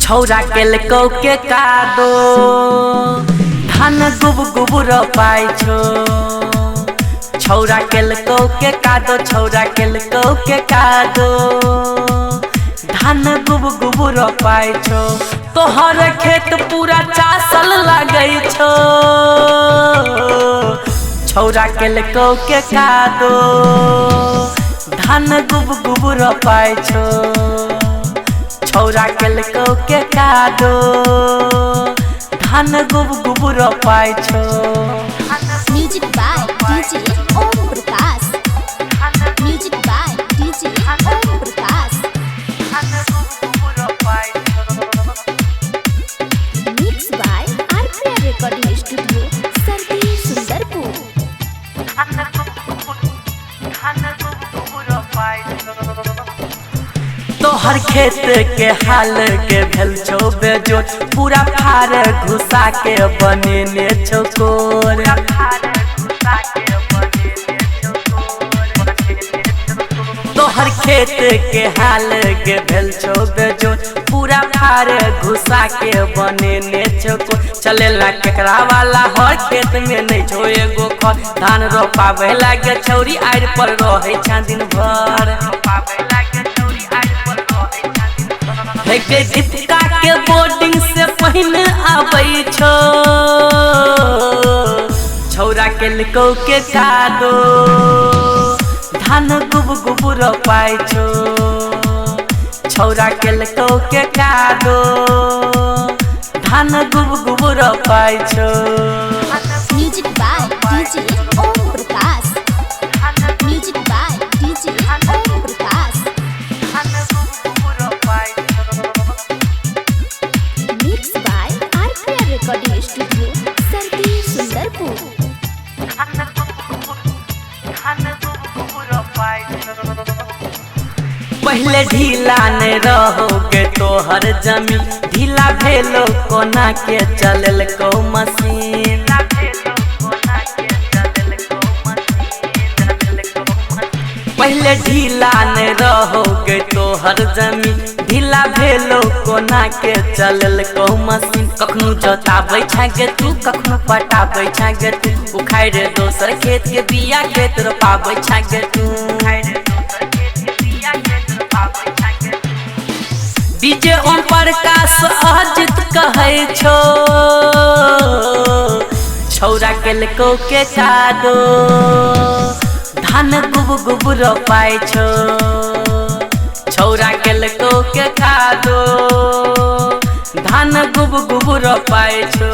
छौरा केलकौ के कादो धान गुब गुब रोपाइ छौ। छौरा केलकौ के कादो, छौरा केलकौ के कादो धान गुब गुब रोपाइ छौ। तोहर खेत पूरा चासल लगै छौ, छौरा केलकौ के कादो धान गुब गुब रोपाइ छौ। छौरा केलकौ के कादो धान गुब गुब रोपाइ छौ। Music by DJ Om Prakash. Music by DJ Om Prakash. Mix by RPR recording studio Sardi Sundarpur. तोहर खेत के हाल के भेल छौ बेजोड़, पूरा फार घुसा के बनेने छौ कोर। तोहर खेत के हाल के भेल छौ बेजोड़, पूरा फार घुसा के बनेने छौ कोर। चलेला केकरा वाला हर खेत में नहीं छौ एगो खर, धान रोपावे लागे छौरी आड़ि पर रहै छा दिन भर। हे गे दीपिका के बोर्डिंग से पहिने आबै छौ, छौरा केलकौ के कादो धान गुब गुब रोपाइ छौ। छौरा केलकौ के कादो धान गुब गुब रोपाइ छौ। Music by DJ Om Prakash. Music by DJ Om Prakash. Mix by RPR recording studio Sardi Sundarpur. पहले ढीला नहीं रहोगे तोहर जमीन, ढीला भेलो कोना के चलल को मशीन। पहले ढीला नहीं रहोगे तोहर जमीन, ढीला भेलो कोना के चलल को मशीन। कखनो जोताबै छागे तू, कखनो पटाबै छागे तू, उखाड़ि दोसर खेत के बिया खेत रोपाबै छागे तू। डीजे ओम प्रकाश अजित कहै छौ, छौरा केलकौ के कादो धान गुब गुब रोपाइ छौ। छौरा केलकौ के कादो धान गुब गुब रोपाइ छौ।